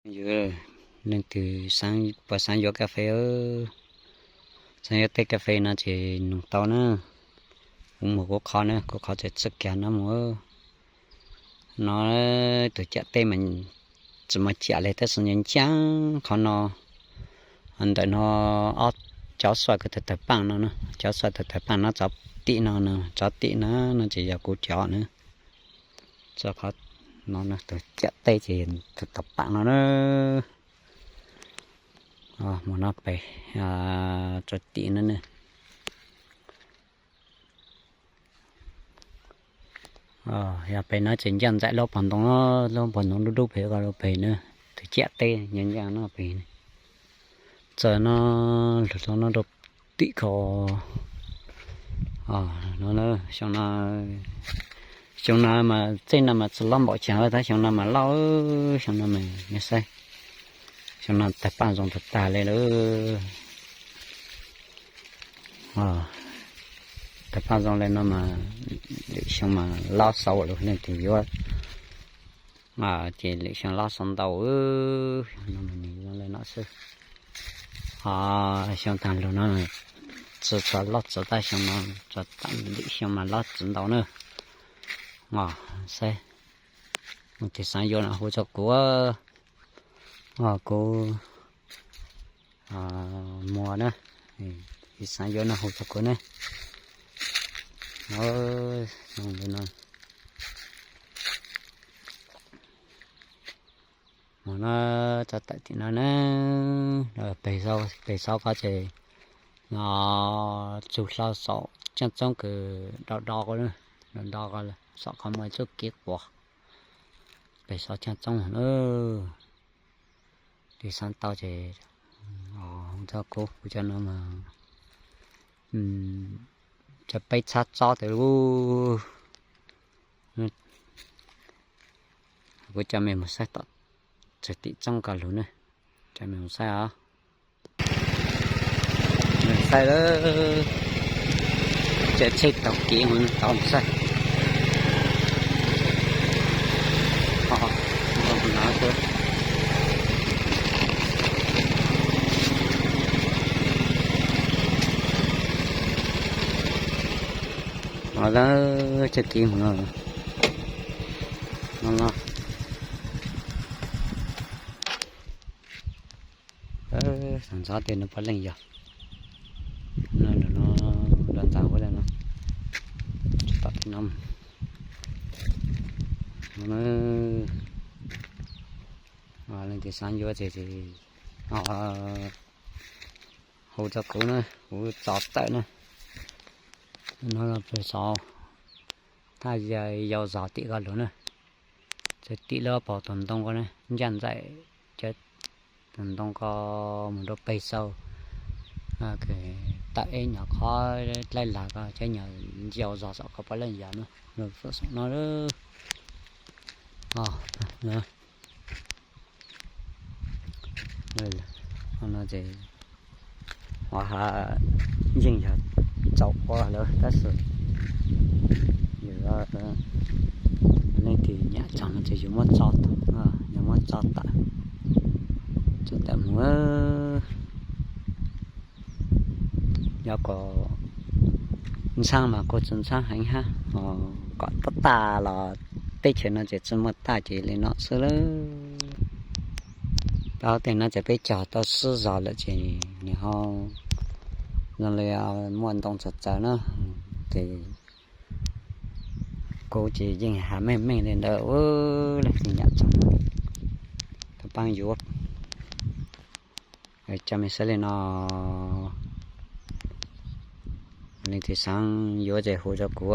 Yog leej twg puas xav yuav kas fes, xav yuav tej kas fes no ces nug tau na. Kuv muag kuv qhov na, kuv qhov txawm txawj kiag no mus. No tus ciam teb mas tsis muaj ciam li tab sis nyob ncaj qhov no, ntawm no ob cov xuaj kws tawg tawg paaj no, cov xuaj tawg tawg paaj no txov tim no, txov tim no no ces yog kuv cov na. Txog qhov no tus ciam teb ces tus tawg paaj no na. Mus no pem txov tim no ne. Yog pem no ces ncaj nraim lub pog ntoo, lub pog ntoo dub dub pem ko pem na, tus ciam teb nyob nyob no pem. Txog no, lug no rau tim ko. Xyoo no, xyoo no mas txij no mas tsis loj npaum tsam tab xyoo no mas loj, xyoo no mas nyob saib, xyoo no tawg paaj zoo tag tag li lawm. Tawg paaj zoo li no mas lwm xyoo mas loj xauv lawm, leej twg yuav ces lwm xyoo loj xauv ntau. Xyoo no mas nws zoo li no xwb. Xyoo taag lug no tsis txog loj txawv tab xyoo no, txog tam lwm xyoo mas loj txawv ntau na. Saib, tus xaav yuav no hu rua kuv, kuv muag na, tus xaav yuav no hu rua kuv ne. Mus no, txog tam tim no na, pem saum ko ces txug hlo saum caaj txoob kws do do ko, do do ko saum qhov muaj txuj kev quas, pem saum caaj txoob na. Tus xaav tau ces hu rua kuv, kuv cov no mas cov peb txhab txob tas lug. Kuv coj mej mus saib tom txug tim txoob ko lug na, coj mej mus saib os. Mej saib lawm, tsheb taug kev mus tau saib. Mus lawm, tsheb kev mus no, no no. Xav ntxov tias nws puav leej yog no, no, no, nrog ntxav huv li no, tsis pom tej no. Leej twg xav yuav ces hu rua kuv na, kuv tso tawm na. No pem saum, thaj yau zog tim ko lug na. Txug tim lub pog tus ntoo ko na, ncaj nraim cov tus ntoo ko mus rau peg saum, tawm eb nyuag qhov dlaij lag ko cov nyuag ncau zog saum ko puav leej yog no, lug saum no. No ces hov yeej yog txaus ua lawm tab sis yus leej twg nyam txog no ces yus muab tso, yus muab tso tawm, tso tawm mus. Yog kom ntxhab mas kuj tsis ntxhab heev hab, kom tab tas los teb chaws no ces tsis muaj tag ces li no xwb lawm. Tau tej no ces peb cog tau sib zog lawm ces nws ho zoo li muaj ntoo txawv txawv na, ces kuv ces yeej has meej meej li ntawd. Leej twg nyam txog, thov pab yuav, coj mej saib li no. Leej twg xaav yuav ces hu rua kuv.